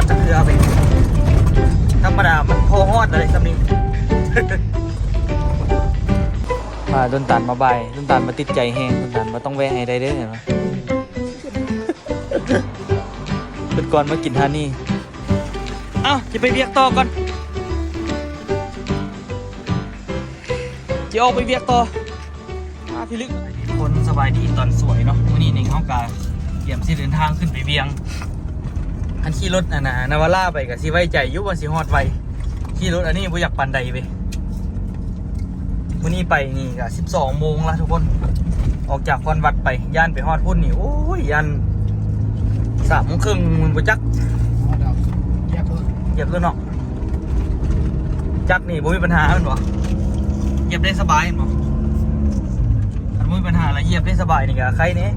ຈັກເທື່ອເວີຍ ທຳມະດາມັນພໍຮອດໄດ້ຊ່ຳນີ້. ພາດົນຕານມາບ່າຍ ດົນຕານມາຕິດໃຈແຮງ ດົນຕານວ່າຕ້ອງແວະໃຫ້ໄດ້ເດີ ເຫັນບໍ່? ເພິ່ນກ່ອນມາກິນຮ້ານນີ້. ເອົ້າ ຊິໄປວຽກຕໍ່ກ່ອນ ຊິອອກໄປວຽກຕໍ່. ມາພິລຶກ ທຸກຄົນ ສະບາຍດີຕອນສວຍເນາະ. ມື້ນີ້ນີ້ເຮົາກະກຽມຊິເດີນທາງຂຶ້ນໄປວຽງ. ຄັນຂີ່ລົດອັນນ່າ ນາວາລາໄປກະຊິໄວ້ໃຈຢູ່ວ່າຊິຮອດໄວ. ຂີ່ລົດອັນນີ້ບໍ່ຢາກປານໃດເວີຍ. ມື້ນີ້ໄປນີ້ກະສິບສອງໂມງລະທຸກຄົນ. ອອກຈາກຄອນວັດໄປ ຢ້ານໄປຮອດພຸ້ນນີ້ ໂອ້ຍ ຢ້ານສາມໂມງເຄິ່ງມັນບໍ່ຈັກ. ຮອດແລ້ວ ຢຽບລົດ ຢຽບລົດເນາະ. ຈັກນີ້ບໍ່ມີບັນຫາແມ່ນບໍ່? ຢຽບໄດ້ສະບາຍແມ່ນບໍ່? ຄັນບໍ່ມີບັນຫາລະຢຽບໄດ້ສະບາຍນີ້ກະໄຄແດ່.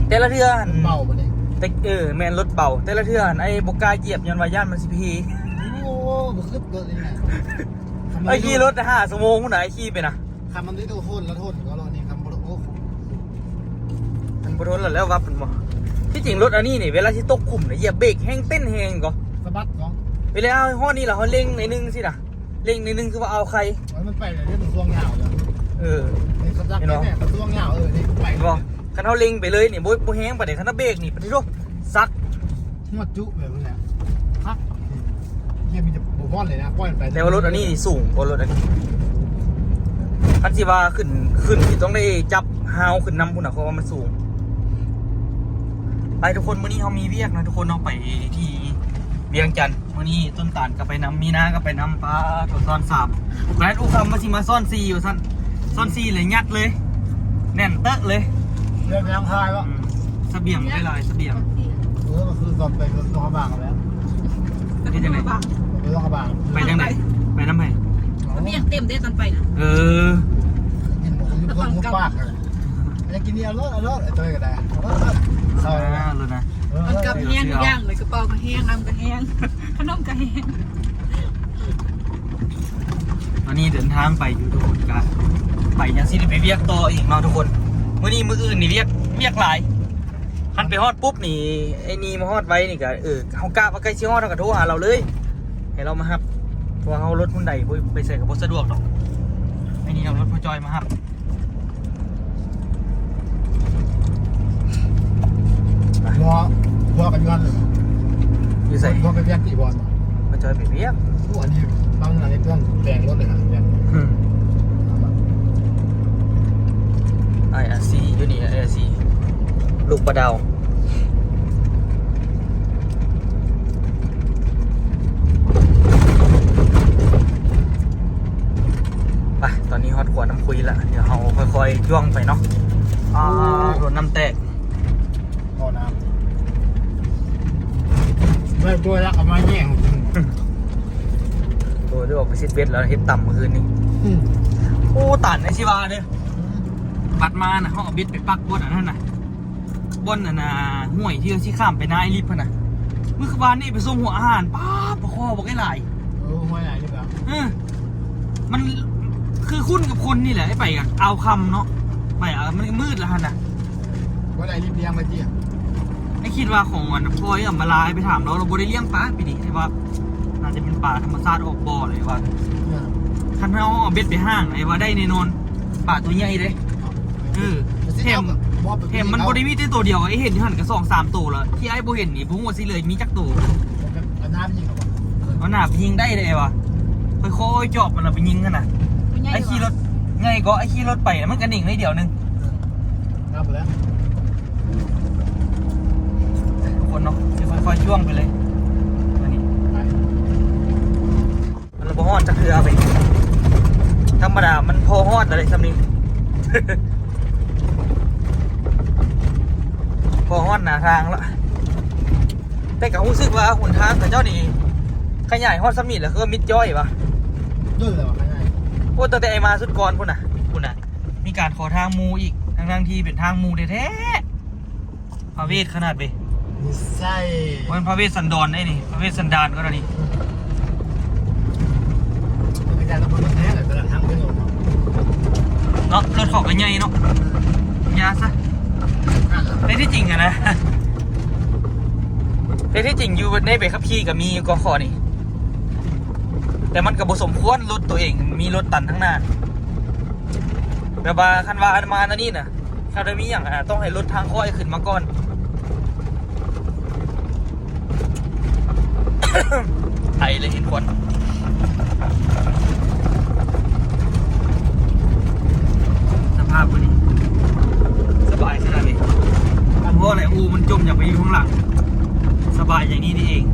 ແຕ່ລະເທື່ອຫັ້ນ ເບົາບັດນີ້ ແຕ່ ເອີ ແມ່ນລົດເບົາ. ແຕ່ລະເທື່ອຫັ້ນ ອ້າຍບໍ່ກ້າຢຽບ ຍ້ອນວ່າຢ້ານມັນຊິເພ. ໂອ້ ບໍ່ຄຶດລົດນີ້ນະ. ອ້າຍຂີ່ລົດຫ້າຊົ່ວໂມງພຸ້ນນະ ອ້າຍຂີ່ໄປນະ. ຄັນມັນໄດ້ໂດນໂທນລະໂທນກໍລອດນີ້ ຄັນບໍ່ ໂອ້ ມັນບໍ່ທົນແລ້ວ ແລ້ວວັບມັນບໍ່. ທີ່ຈິງລົດອັນນີ້ນີ້ ເວລາຊິຕົກຂຸມນະ ຢຽບເບຣກແຮງເຕັ້ນແຮງກໍສະບັດເນາະ. ເວລາເຮົາຮອດນີ້ລະ ເຮົາເລັ່ງໜ້ອຍໜຶ່ງຊີ້ນະ ເລັ່ງໜ້ອຍໜຶ່ງຄືວ່າເອົາໄຄ. ມັນໄປເລີຍ ມັນຊ່ວງຍາວເລີຍ. ເອີ ນີ້ເຂົາຈັກແນ່ ມັນຊ່ວງຍາວ. ເອີ ນີ້ໄປເລີຍ. ຄັນເຮົາເລັ່ງໄປເລີຍນີ້ ບໍ່ ບໍ່ແຮງປານໃດ. ຄັນເຮົາເບຣກນີ້ ປະຕິໂທ ສັກ ຫົວຈຸແບບນັ້ນແຫຼະ ຄັກ. ເກຍມີແຕ່ບໍ່ຮ້ອນເລີຍນະ ປ່ອຍມັນໄປ. ແຕ່ວ່າລົດອັນນີ້ນີ້ສູງກວ່າລົດອັນນີ້. ຄັນຊິວ່າຂຶ້ນ ຂຶ້ນນີ້ຕ້ອງໄດ້ຈັບຮາວຂຶ້ນນຳພຸ້ນນະ ເພາະວ່າມັນສູງ. ໄປທຸກຄົນ ມື້ນີ້ເຮົາມີວຽກນະທຸກຄົນເນາະ ໄປທີ່ວຽງຈັນ. ມື້ນີ້ຕົ້ນຕານກໍໄປນຳ ມີນາກໍໄປນຳ. ປາໂທ ຊ້ອນສາມ ແລ້ວອຸຄຳວ່າຊິມາຊ້ອນສີ່ວ່າຊັ້ນ. ຊ້ອນສີ່ເລີຍ ຍັດເລີຍ ແໜ້ນເຕີເລີຍ. ເລື່ອງທາງທ້າຍວະ ອືມ ສະບຽງໄດ້ຫຼາຍສະບຽງ. ເອີ ກໍຄືຕອນໄປເຮືອນໂຕຂະບາງແລ້ວ. ເຮັດຈັ່ງໃດ? ໄປໂຕຂະບາງ ໄປທາງໃດ? ໄປນຳໃຜ? ສະບຽງເຕັມເດ້ຕອນໄປນະ. ເອີ ກິນໝູຢູ່ເຮືອນຫົວປາກ. ຢາກກິນນີ້ເອົາໂລດ ເອົາໂລດ ໄອ້ໂຕກໍໄດ້ ເອົາໂລດ ເອົາໂລດ. ເອົາໂລດນະ. ເອີ ມັນກັບແຮງອີກຢ່າງເລີຍ ກະເປົາກໍແຮງ ນ້ຳກໍແຮງ ຂະໜົມກໍແຮງ. ຕອນນີ້ເດີນທາງໄປຢູ່ທຸກຄົນ ກະໄປຍັງຊິໄດ້ໄປວຽກຕໍ່ອີກເນາະທຸກຄົນ. ມື້ນີ້ມື້ອື່ນນີ້ວຽກ ວຽກຫຼາຍ. ຄັນໄປຮອດປຸບນີ້ ໄອ້ນີ້ມາຮອດໄວນີ້ກະ ເອີ ເຮົາກະວ່າໃກ້ຊິຮອດ ເຮົາກະໂທຫາລາວເລີຍ ໃຫ້ລາວມາຮັບ ເພາະວ່າເຮົາລົດຮຸ່ນໃດ ໄປໃສກະບໍ່ສະດວກດອກ. ໄອ້ນີ້ເອົາລົດພໍ່ຈ້ອຍມາຮັບ. ບໍ່ ບໍ່ກັນຢູ່ຫັ້ນເລີຍ. ຢູ່ໃສ? ບໍ່ໄປວຽກທີ່ບ່ອນບໍ່? ມາຈອຍໄປວຽກ. ໂອ້ ອັນນີ້ບາງອັນນີ້ເພິ່ນແປງລົດເລີຍນະ ແປງ. ອືມ ໄອອາຊີ ຢູ່ນີ້ ໄອອາຊີ ລູກປາດາວ. ໄປ ຕອນນີ້ຮອດຂົວນ້ຳຄຸຍລະ ດຽວເຮົາຄ່ອຍໆຍ່ວງໄປເນາະ. ອາ ໂອ້ ລົດນ້ຳແຕກ ບໍ່ນ້ຳ ໄດ້ຕົວລະເອົາມາແຍ່ງ. ໂອ້ ໄດ້ອອກໄປຊິດເບັດແລ້ວ ເຮັດຕຳມື້ຄືນນີ້. ອືມ ໂອ້ ຕານໄດ້ຊິວ່າເດີ ບັດມານະ ເຮົາເອົາເບັດໄປປັກບ່ອນອັນນັ້ນນະ ບ່ອນອັນນ່າ ຫ້ວຍທີ່ວ່າຊິຂ້າມໄປນາໄອລິບຫັ້ນນະ. ມື້ວານນີ້ໄປສົ່ງຫົວອາຫານ ປ້າ ປາຄໍ່ບັກຫຼາຍ. ເອີ ຫ້ວຍຫຼາຍຢູ່ແລ້ວ. ເອີ ມັນຄືຄຸ້ນກັບຄົນນີ້ແຫຼະ ໄປກະອ່າວຄຳເນາະ ໄປ ເອີ ມັນກະມືດແລ້ວຫັ້ນນະ. ບໍ່ໄດ້ລີບລ້ຽງໄປຕິ? ໄອ້ຄິດວ່າຂອງອັນພອຍອຳມາລາ ໄປຖາມລາວ ລາວບໍ່ໄດ້ລ້ຽງປາປີນີ້ ແຕ່ວ່າໜ້າຈະເປັນປາທຳມະຊາດອອກບໍ່ເລີຍວ່າ. ເອີ ຄັນເຮົາເອົາເບັດໄປຫ້າງ ໄອ້ວ່າໄດ້ແນ່ນອນ ປາຕົວໃຫຍ່ເດ້. ເອີ ແຖມ ແຖມມັນບໍ່ໄດ້ມີແຕ່ໂຕດຽວ ໄອ້ເຫັນຢູ່ຫັ້ນກະສອງສາມໂຕລະ ທີ່ໄອ້ບໍ່ເຫັນນີ້ບໍ່ຮູ້ວ່າຊິເລີຍມີຈັກໂຕ. ເອົາໜ້າໄປຍິງເອົາບໍ່? ເອົາໜ້າໄປຍິງໄດ້ເດ້ວ່າ ຄ່ອຍໆຈອບມັນລະໄປຍິງຫັ້ນນະ. ໄອ້ຂີ່ລົດໃຫຍ່ກໍ ໄອ້ຂີ່ລົດໄປນະ ມັນກະເໜັງໜ້ອຍດຽວໜຶ່ງ. ນັບແລ້ວ ທຸກຄົນເນາະ ຊິຄ່ອຍໆຍ່ວງໄປເລີຍ ອັນນີ້ໄປ. ມັນລະບໍ່ຮອດຈັກເທື່ອເວີຍ ທຳມະດາມັນພໍຮອດໄດ້ຊ່ຳນີ້ ພໍຮອດໜ້າທາງລະ. ແຕ່ກະຮູ້ສຶກວ່າຫົນທາງເຂົາເຈົ້ານີ້ຂະຫຍາຍຮອດຊ່ຳນີ້ລະ ຄືວ່າມິດຈ້ອຍຫວາ. ດົນແລ້ວຂະຫຍາຍ. ໂອ້ ຕັ້ງແຕ່ອ້າຍມາຊຸດກ່ອນພຸ້ນນະ ພຸ້ນນະ ມີການຂໍທາງໝູ່ອີກ ທັງໆທີ່ເປັນທາງໝູ່ແທ້ໆ. ພະເວດຂະໜາດເວີຍ ບໍ່ແມ່ນພະເວດສັນດອນເດ້ນີ້ ພະເວດສັນດານກໍໄດ້ນີ້. ເນາະ ລົດເຂົາກໍໃຫຍ່ເນາະ ຢ່າຊະ. ແຕ່ທີ່ຈິງຫັ້ນນະ ແຕ່ທີ່ຈິງຢູ່ໃນໃບຂັບຂີ່ກໍມີຢູ່ກໍຂໍ້ນີ້ ແຕ່ມັນກໍບໍ່ສົມຄວນລົດຕົວເອງ ມີລົດຕັນທາງໜ້າ ແບບວ່າຄັນວ່າອັນມາອັນນີ້ນະ ຖ້າໄດ້ມີຫຍັງ ອາ ຕ້ອງໃຫ້ລົດທາງຂ້ອຍຂຶ້ນມາກ່ອນ. ໄອເລີຍເຫັນຄວັນ. ສະພາບມື້ນີ້ສະບາຍຂະໜາດນີ້. ບໍ່ພໍແຫຼະ ອູມັນຈົມ ຢາກໄປຢູ່ຂ້າງຫຼັງ. ສະບາຍຢ່າງນີ້ນີ້ເອງ.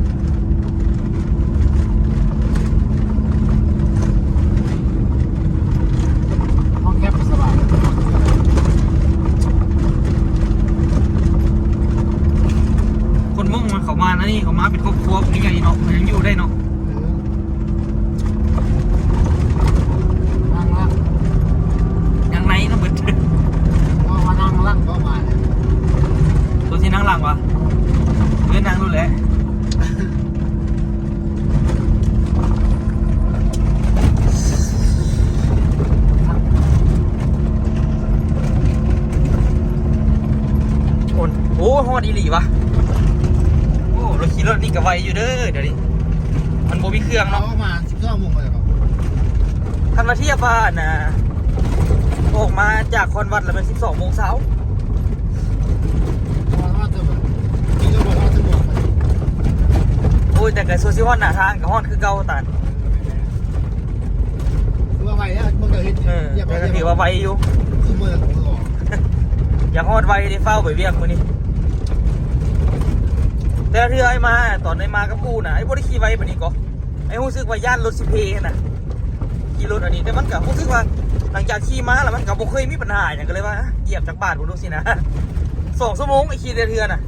ຫ້ອງແຄບສະບາຍ. ຄົນມົ້ງມັນເຂົ້າມາອັນນີ້ ເຂົ້າມາເປັນຄອບຄົວ ພວກນີ້ໃຫຍ່ເນາະ ມັນຍັງຢູ່ໄດ້ເນາະ. ເອີ ນັ່ງຫຼັງ ຍັງໃນນຳເບິດ. ເວົ້າວ່ານັ່ງຫຼັງບໍ່ມາເລີຍ. ຕົວທີ່ນັ່ງຫຼັງວະ? ເອີ ນັ່ງໂລດແຫຼະ. ໂອ້ ໂອ້ ຮອດອີ່ຫຼີວະ. ໂອ້ ລົດ ຂີ່ລົດນີ້ກໍໄວຢູ່ເດີ ດຽວນີ້ມັນບໍ່ມີເຄື່ອງເນາະ. ອອກມາສິບສອງໂມງແລ້ວ. ຄັນວ່າທຽບວ່າ ອັນນ່າ ອອກມາຈາກຄອນວັດແລ້ວແມ່ນສິບສອງໂມງຊາວ. ໂອ້ຍ ແຕ່ກໍສ່ວນຊິຮອດໜ້າທາງກໍຮອດຄືເກົ່າຕານ. ຄືວ່າໄວແລ້ວ ມັນກໍເຮັດ ເອີ ແຕ່ກໍຖືວ່າໄວຢູ່. ຄືເມືອງ ຢາກຮອດໄວເດ້ ຟ້າວໄປວຽກມື້ນີ້. ແຕ່ເທື່ອອ້າຍມາ ຕອນອ້າຍມາກັບປູ່ນະ ອ້າຍບໍ່ໄດ້ຂີ່ໄວປານນີ້ກໍ ອ້າຍຮູ້ສຶກວ່າຢ້ານລົດຊິເພຫັ້ນນະ ຂີ່ລົດອັນນີ້. ແຕ່ມັນກໍຮູ້ສຶກວ່າ ຫຼັງຈາກຂີ່ມາແລ້ວມັນກໍບໍ່ເຄີຍມີບັນຫາຫຍັງ ກໍເລີຍວ່າ ອະ ຢຽບຈັກບາດບໍ່ຮູ້ຊີ້ນະ. ສອງຊົ່ວໂມງໄອ້ຂີ່ແຕ່ເທື່ອນະ.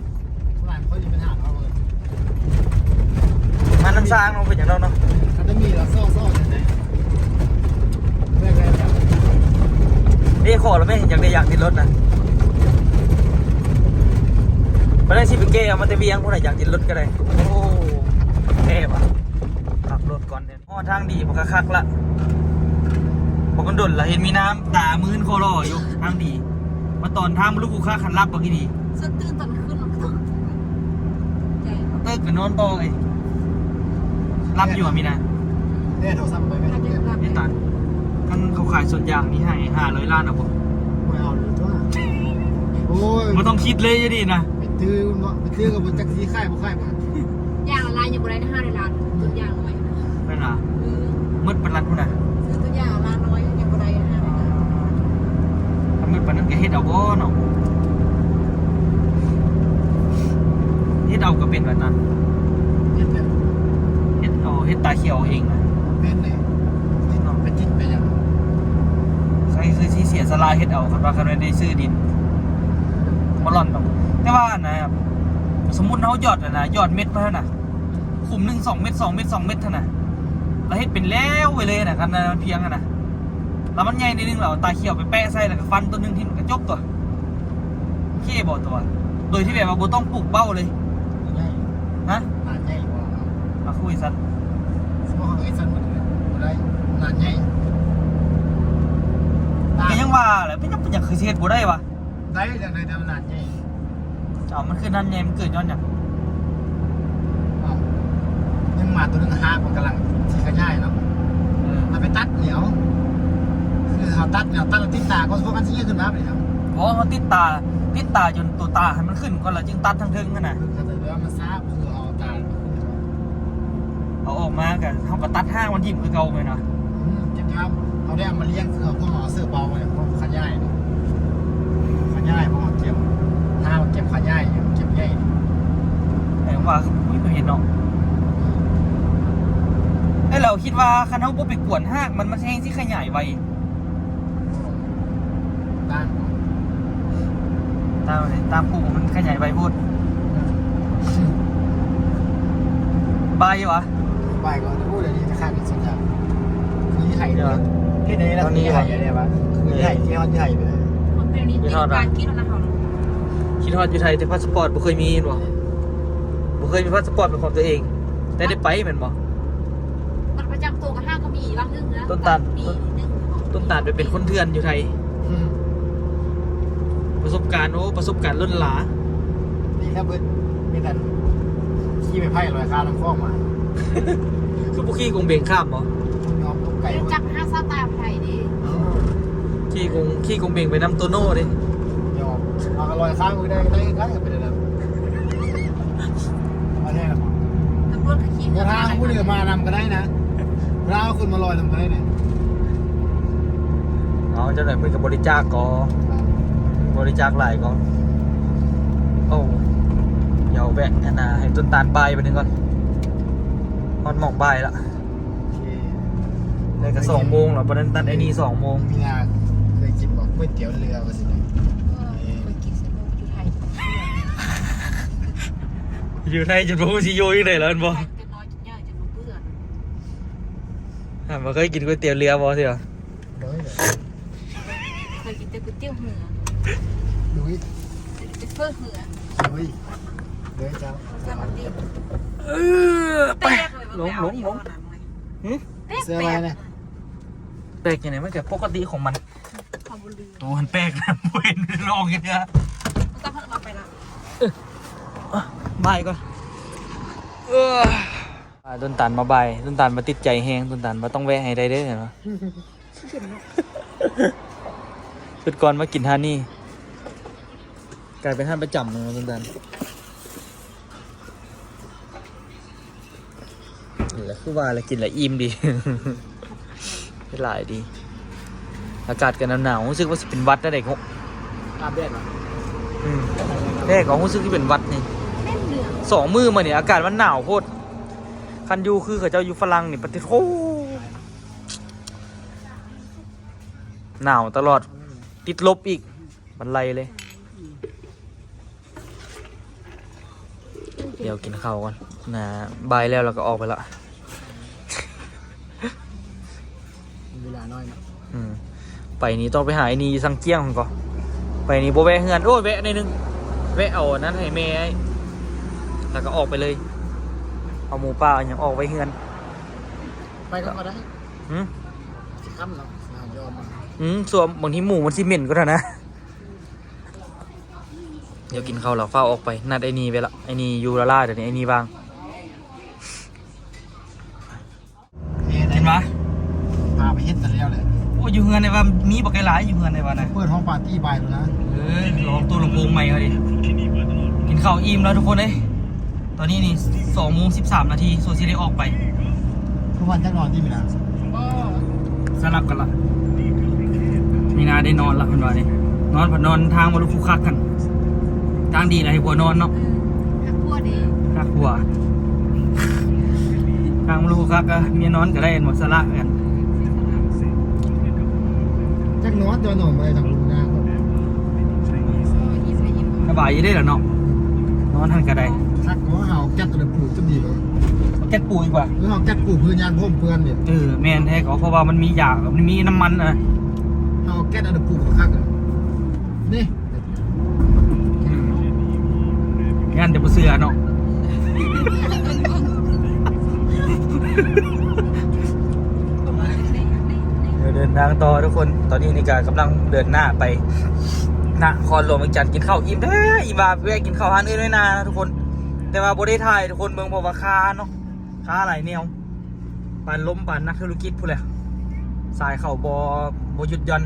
ມານຳຊ່າງເນາະ ເປັນຫຍັງດອກເນາະ. ຄັນມີລະຊອກໆ ຈັ່ງໃດ. ເດ້ ຂໍລະແມ່ ຢາກໄດ້ຢາກຕິດລົດນະ. ບໍ່ໄດ້ຊິໄປແກ້ເອົາມາແຕ່ວຽງພຸ້ນນະ ຢາກຕິດລົດກໍໄດ້. ໂອ້ ແທ້ຫວາ. ຂັບລົດກ່ອນເດ. ຮອດທາງດີບໍ່ຄັກໆ ລະ ບໍ່ກັນດົນລະ ເຫັນມີນ້ຳຕາມື່ນຄໍລໍຢູ່ທາງດີ. ມາຕອນທາງບໍ່ຮູ້ຄັກຄັນຫຼັບບັກອີ່ດີ. ສະຕື່ນຕອນຄືນ ເຕີກກໍນອນຕໍ່ເອີຍ. ຫຼັບຢູ່ອະມີນາ. ເດ້ ໂທລະສັບໄປແມ່ນ. ນີ້ຕາ ຄັນເຂົາຂາຍສວນຢາງນີ້ໃຫ້ຫ້າຮ້ອຍລ້ານເອົາບໍ່? ບໍ່ເອົາເລີຍຕົວະ. ໂອ້ຍ ບໍ່ຕ້ອງຄິດເລີຍຢູ່ນີ້ນະ. ໄປຕື້ເນາະ ໄປຕື້ກໍບໍ່ຈັກຊິຂາຍບໍ່ຂາຍ. ຢາງລະລ້ານຍັງບໍ່ໄດ້ນະ ຫ້າຮ້ອຍລ້ານ ຕົ້ນຢາງນ້ອຍນະ. ແມ່ນຫວາ? ເອີ ໝົດປານນັ້ນພຸ້ນນະ. ຊື້ຕົ້ນຢາງລະລ້ານນ້ອຍຍັງບໍ່ໄດ້ຫ້າຮ້ອຍລ້ານ. ຖ້າໝົດປານນັ້ນກໍເຮັດເອົາບໍ່ເນາະ? ເຮັດເອົາກໍເປັນວ່າຕານ. ເຮັດແບບ ເຮັດເອົາ ເຮັດຕາຂຽວເອງນະ. ແມ່ນເດ້. ຕິດເນາະ ໄປຕິດໄປຫຍັງ. ໃສ່ຄືຊິເສຍສະຫຼະເຮັດເອົາ ຄັນວ່າ ຄັນວ່າໄດ້ຊື້ດິນ ບໍ່ລ່ອນດອກ. ແຕ່ວ່າອັນນະ ສົມມຸດເຮົາຢອດອັນນະ ຢອດເມັດມາຫັ້ນນະ ຂຸມໜຶ່ງສອງເມັດ ສອງເມັດ ສອງເມັດຫັ້ນນະ ລະເຮັດເປັນແລ້ວໄວ້ເລີຍນະ. ຄັນມັນພຽງຫັ້ນນະ ລະມັນໃຫຍ່ໜ້ອຍໜຶ່ງ ລະເອົາຕາຂຽວໄປແປະໃສ່ ລະກະຟັນຕົ້ນໜຶ່ງຖິ້ມກະຈົບຕົວະ. ໂອເຄບໍ່ຕົວະ? ໂດຍທີ່ແບບວ່າບໍ່ຕ້ອງປູກເປົ້າເລີຍ. ໃຫຍ່ ຮະ? ໜາໃຫຍ່ກວ່າ. ມາຄຸຍຊັ້ນ ຊິບອກເຮັດຊັ້ນໝົດເລີຍ ບໍ່ໄດ້ ໜາໃຫຍ່. ກໍຍັງວ່າແຫຼະ ເປັນຫຍັງ ເປັນຫຍັງຄືຊິເຮັດບໍ່ໄດ້ວະ? ໄດ້ ຈັ່ງໃດແຕ່ມັນໜາໃຫຍ່. ເອົາ ມັນຄືໜາໃຫຍ່ ມັນເກີດຍ້ອນຫຍັງ? ເອົ້າ ຍັງໝາຕົວໜຶ່ງຫາກ ມັນກຳລັງຊິຂະຫຍາຍເນາະ. ເອີ ເຮົາໄປຕັດແລ້ວ ຄືເຮົາຕັດແລ້ວ ຕັດແລ້ວຕິດຕາກ່ອນ ພວກມັນຊິເຍອະຂຶ້ນມາບາດນີ້. ບໍ່ ເຮົາຕິດຕາ ຕິດຕາຈົນຕົວຕາໃຫ້ມັນຂຶ້ນກ່ອນ ແລ້ວຈຶ່ງຕັດທາງເທິງຫັ້ນນະ. ເອີ ເຂົາໃຈແລ້ວ ມັນຊ້າ ຄືເຮົາເອົາຕາ ເອົາອອກມາກະ ເຮົາກະຕັດຮາກມັນຖິ້ມຄືເກົ່າແມ່ນຫວາ? ອືມ ເຈັບທາມ ເຮົາໄດ້ເອົາມາລ້ຽງ ຄືເຮົາພວກເຮົາເສີບເບົາໄວ້ ພວກຂະຫຍາຍ ຂະຫຍາຍ ພວກເຮົາເກັບ ຫາເກັບຂະຫຍາຍ ເກັບໃຫຍ່. ແຕ່ວ່າ ອຸ້ຍ ບໍ່ເຫັນເນາະ. ແລ້ວເຮົາຄິດວ່າ ຄັນເຮົາບໍ່ໄປກວນຮາກມັນ ມັນແຮ່ງຊິຂະຫຍາຍໄວ. ຕາມ ຕາມ ຕາມປູກມັນຂະຫຍາຍໄວໂພດ. ບາຍຢູ່ຫວາ? ບາຍກໍ ໂອ້ ດຽວນີ້ຈະຂາຍເປັນສັນຍາ ຄືໄຫເດ ເຮັດໄດ້ແລ້ວ ຄືໄຫໄດ້ຫວາ? ຄືໄຫ ທີ່ເຮົາໄຫໄປເລີຍ. ຄິດຮອດຫຍັງ? ຄິດຮອດຢູ່ໄທ ແຕ່ພາສະປອດບໍ່ເຄີຍມີ ເຫັນບໍ່? ບໍ່ເຄີຍມີພາສະປອດເປັນຂອງຕົວເອງ ແຕ່ໄດ້ໄປແມ່ນບໍ່? ບັດປະຈຳໂຕກໍຫາກໍມີບາງໜຶ່ງນະ. ຕົ້ນຕານ ຕົ້ນຕານໄປເປັນຄົນເຖື່ອນຢູ່ໄທ. ອືມ ປະສົບການ ໂອ້ ປະສົບການລົ້ນຫຼາ. ດີແລ້ວເພິ່ນມີແຕ່ ຂີ່ ຂີ່ໄມ້ໄຜ່ລອຍຄານ້ຳຂອງມາ ຄືບໍ່ຂີ່ກົງເບັງຂ້າມບໍ່? ຍອມຕົກໄກ ຮູ້ຈັກຫາສາຕາໄຜ່ເດ້ ເອີ ຂີ່ກົງ ຂີ່ກົງເບັງໄປນຳໂຕໂນ່ເດ້ ຍອມ ເອົາລອຍຄາໄປໄດ້ ໄດ້ ໄດ້ໄປໄດ້ແລ້ວ ມາແທ້ລະບໍ່? ຕຳຫຼວດກໍຂີ່ ຢ່າທາງຜູ້ເດີມານຳກໍໄດ້ນະ ລາວຄົນມາລອຍນຳໄປນີ້ ເອົາ ຈັ່ງໃດເພິ່ນກໍບໍລິຈາກກໍ ບໍລິຈາກຫຼາຍກໍ ໂອ້ ດຽວແວະອັນນ່າ ໃຫ້ຕົ້ນຕານບ່າຍບາດໜຶ່ງກ່ອນ ຮອດໝ່ອງບ່າຍລະ ໂອເຄ ແລ້ວກໍສອງໂມງລະ ປານນັ້ນນັດໄອ້ນີ້ສອງໂມງ ມີນາເຄີຍກິນບໍ່? ກ໋ວຍຕຽວເຮືອວ່າຊັ້ນ ເອີ ເຄີຍກິນໃສ່ໝູ່ຢູ່ໄທ ຢູ່ໄທຈົນບໍ່ຮູ້ຊິຢູ່ຈັ່ງໃດແລ້ວແມ່ນບໍ່? ຈົນນ້ອຍຈົນໃຫຍ່ຈົນບໍ່ເບື່ອ ຫາບໍ່ເຄີຍກິນກ໋ວຍຕຽວເຮືອບໍ່ເທື່ອ? ໂດຍ ໂດຍ ເຄີຍກິນແຕ່ກ໋ວຍຕຽວເຮືອ ໂດຍ ແຕ່ເຝີເຮືອ ໂດຍ ໂດຍເຈົ້າ ເອີ ໄປ ລົງ ລົງ ລົງ ຫຶ? ແປກ ເສື້ອ ແປ ລາຍນະ ແປກຈັ່ງໃດ? ມັນກໍປົກກະຕິຂອງມັນ ເຂົາບໍ່ລືມ ໂອ້ ມັນແປກນະ ບໍ່ເຫັນລອງຈັກເທື່ອ ຕ້ອງເອົາໄປລະ ເອີ ບາຍກ່ອນ ເອີ. ອ່າ ຕົ້ນຕານມາບາຍ ຕົ້ນຕານວ່າຕິດໃຈແຮງ ຕົ້ນຕານວ່າຕ້ອງແວະໃຫ້ໄດ້ເດີ ເຫັນບໍ່? ຊຸດກ່ອນມາກິນຮ້ານນີ້ ກາຍເປັນຮ້ານປະຈຳເນາະ ຕົ້ນຕານ ແລ້ວຄືວ່າລະ ກິນແລ້ວອີ່ມດີ ຫຼາຍດີ ອາກາດກໍໜາວໆ ຮູ້ສຶກວ່າຊິເປັນຫວັດແນວໃດ ອາບແດດຫວາ? ອືມ ແທ້ກໍຮູ້ສຶກຊິເປັນຫວັດນີ້ ສອງມື້ມານີ້ອາກາດມັນໜາວໂພດ ຄັນຢູ່ຄືເຂົາເຈົ້າຢູ່ຝຣັ່ງນີ້ ປະຕິໂທ ໜາວຕະຫຼອດ ຕິດລົບອີກ ບັນໄລເລີຍ. ດຽວກິນເຂົ້າກ່ອນ ໜ້າບ່າຍແລ້ວ ແລ້ວກໍອອກໄປລະ ເວລານ້ອຍເນາະ ອືມ ໄປນີ້ຕ້ອງໄປຫາໄອ້ນີ້ຢູ່ຊັງຈຽງພຸ້ນກໍ ໄປນີ້ບໍ່ແວະເຮືອນ ໂອ້ຍ ແວະໜ້ອຍໜຶ່ງ ແວະເອົາອັນນັ້ນໃຫ້ແມ່ ແລ້ວກໍອອກໄປເລີຍ ເອົາໝູປ່າຫຍັງອອກໄວ້ເຮືອນ ໄປກ່ອນກໍໄດ້ ຫື? ຊິຄ່ຳແລ້ວ ຍອມມາ ອືມ ສ່ວນບາງທີໝູມັນຊິເໝັນກໍໄດ້ນະ. ດຽວກິນເຂົ້າແລ້ວຟ້າວອອກໄປ ນັດໄອ້ນີ້ໄວ້ລະ ໄອ້ນີ້ຢູ່ລາລາ ດຽວນີ້ໄອ້ນີ້ວ່າງ ເຫັນປະ ພາໄປເຮັດກັນແລ້ວແຫຼະ ໂອ້ ຢູ່ເຮືອນໄດ້ວ່າມີບັກຫຼາຍ ຢູ່ເຮືອນໄດ້ວ່ານະ ເປີດຫ້ອງປາຕີ້ບາຍໂລດນະ ເອີ ລອງຕູ້ລຳໂພງໃໝ່ເຮົາດິ ກິນເຂົ້າອີ່ມແລ້ວທຸກຄົນເອີຍ. ຕອນນີ້ນີ້ສອງໂມງສິບສາມນາທີ ສ່ວນຊິໄດ້ອອກໄປ ຄືວ່າຈັກນອນຕິມີນາ ບໍ່ ສະຫຼັບກັນລະ ມີນາໄດ້ນອນລະ ເພິ່ນວ່ານີ້ ນອນພັດນອນທາງມາລຸກຄຸກຄັກກັນ ທາງດີນະໃຫ້ຜົວນອນເນາະ ອືມ ຮັກຜົວເດ້ ຮັກຜົວ ທາງມາລຸກຄຸກຄັກກໍເມຍນອນກໍໄດ້ ເຫັນບໍ່ ສະຫຼະກັນ ຈັກນອນ ແຕ່ວ່ານອນບໍ່ໄດ້ທາງລຸກນາ ສະບາຍຢູ່ເດ້ລະເນາະ ນອນຫັ້ນກໍໄດ້ ຄັກເນາະ ເຮົາແກັດອັນນັ້ນປູກຈະດີເນາະ ແກັດປູກດີກວ່າ ເອີ ເຮົາແກັດປູກເພື່ອຍານຮົ່ມເພື່ອນນີ້ ເອີ ແມ່ນແທ້ກໍ ເພາະວ່າມັນມີຢາ ມັນມີນ້ຳມັນນະ ເຮົາແກັດອັນນັ້ນປູກຄັກເລີຍ ນີ້ ອືມ ຢ້ານແຕ່ບໍ່ເຊື່ອເນາະ ດຽວເດີນທາງຕໍ່ທຸກຄົນ ຕອນນີ້ນີ້ກະກຳລັງເດີນໜ້າໄປນະຄອນຫຼວງວຽງຈັນ ກິນເຂົ້າອີ່ມແທ້ ອີ່ມວ່າແວະກິນເຂົ້າຮ້ານອື່ນໄວ້ໜ້ານະທຸກຄົນ ແຕ່ວ່າບໍ່ໄດ້ຖ່າຍໃຫ້ທຸກຄົນເບິ່ງ ເພາະວ່າຄາເນາະ ຄາຫຼາຍແນວ ປານລົມປານນັກທຸລະກິດພຸ້ນແຫຼະ ສາຍເຂົາບໍ່ ບໍ່ຢຸດຢ່ອນ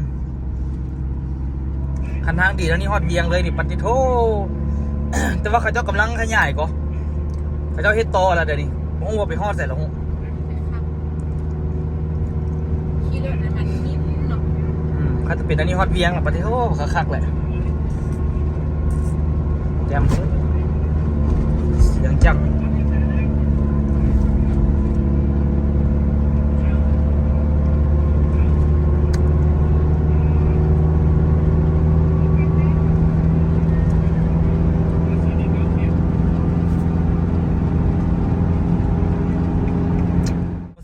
ຄັນທາງດີແລ້ວນີ້ຮອດວຽງເລີຍນີ້ ປະຕິໂທ ແຕ່ວ່າເຂົາເຈົ້າກຳລັງຂະຫຍາຍກໍ ເຂົາເຈົ້າເຮັດຕໍ່ແລ້ວດຽວນີ້ ບໍ່ຮູ້ວ່າໄປຮອດໃສແລ້ວ ຂີ່ລົດໃຫ້ມັນຍິ້ມເນາະ ອືມ ຄັນເປັນອັນນີ້ຮອດວຽງແລ້ວ ປະຕິໂທ ຄັກໆແຫຼະ ແຈ່ມສຸດ ສຽງຈັກ